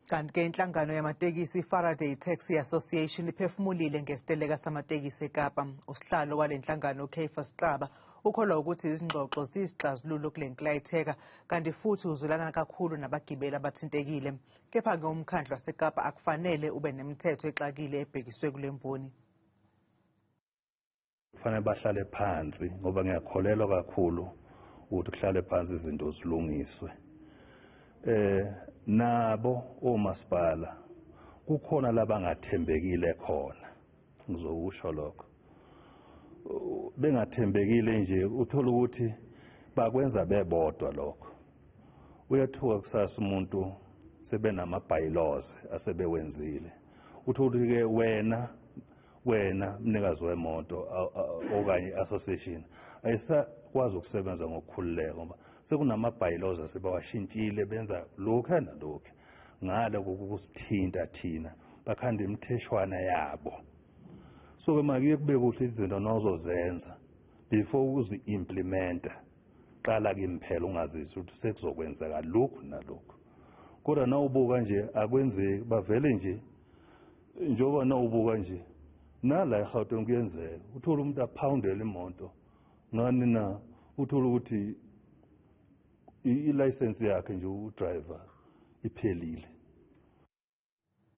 Kanti-ke inhlangano yamatekisi i-Faraday Taxi Association iphefumulile ngesiteleka samatekisi eKapa. Usihlalo wale nhlangano uCaiphus Xaba ukholwa ukuthi izingxoxo ziyisixazululo kule nklayitheka kanti futhi uzwelana kakhulu nabagibeli abathintekile. Kepha-ke umkhandlu waseKapa akufanele ube nemithetho exakile ebhekiswe kule mboni. Kufanele bahlale phansi ngoba ngiyakholelwa kakhulu ukuthi kuhlale phansi izinto zilungiswe. Nabo omasipala kukhona labangathembekile khona, ngizokusho lokho. Bengathembekile nje uthola ukuthi bakwenza bebodwa lokho. Uyathuka kusasa umuntu sebenama bylaws asebewenzile. Uthola ukuthi ke wena mnikazi wemoto okanye association ayisakwazi ukusebenza ngokukhululeka ngoba sekunama bylaws asebawashintshile benza lokhu nalokhu ngale kokusithinta thina bakhanda imitheshwana yabo. So ke makuye kube kuhle izinto nozozenza before uzi-implementa, qala kimi phela ungazizwa ukuthi sekuzokwenzeka lokhu nalokhu. Kodwa nawubuka nje akwenzeki, bavele nje njengoba nawubuka nje nala eGauteng kuyenzeka uthola umuntu aphawundele imoto ngani na, uthola ukuthi i-license yakhe nje udriver iphelile.